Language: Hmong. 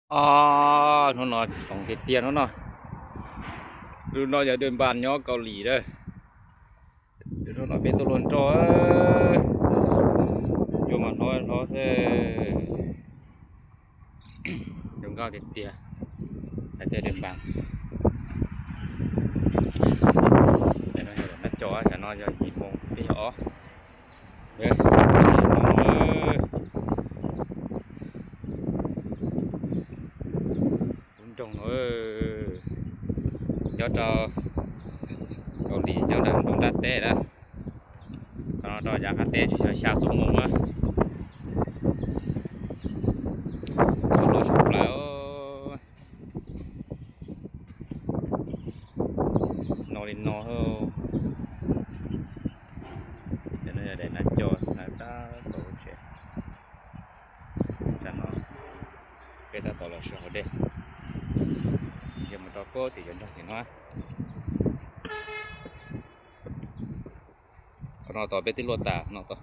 Os, hnub no toom tiag tiag hnub no. Lub no yog Dej Npas nyob Kaus Lim lawm. Hnub no peb tuaj luag nroj, cua mas hlob hlob xwb. Zoo nkauj tiag tiag, hais tias Dej Npas. Nab co, tam no yog yim moo peb yog ob. Lub nroog no nyob rau Kaus Lim, nyob ntawm nroog nram teb na. Qhov no rau yav qab teb tsis yog xya xuab moos na. Los tshaj plaws. No li no. Cov no yog daim nab co na, tab tom lub tsev. Tam no peb tab tom los sawv hauv dej, mus rau puag tim cov nroog tim no. Qhov no tod peb twb luaj tas no tod.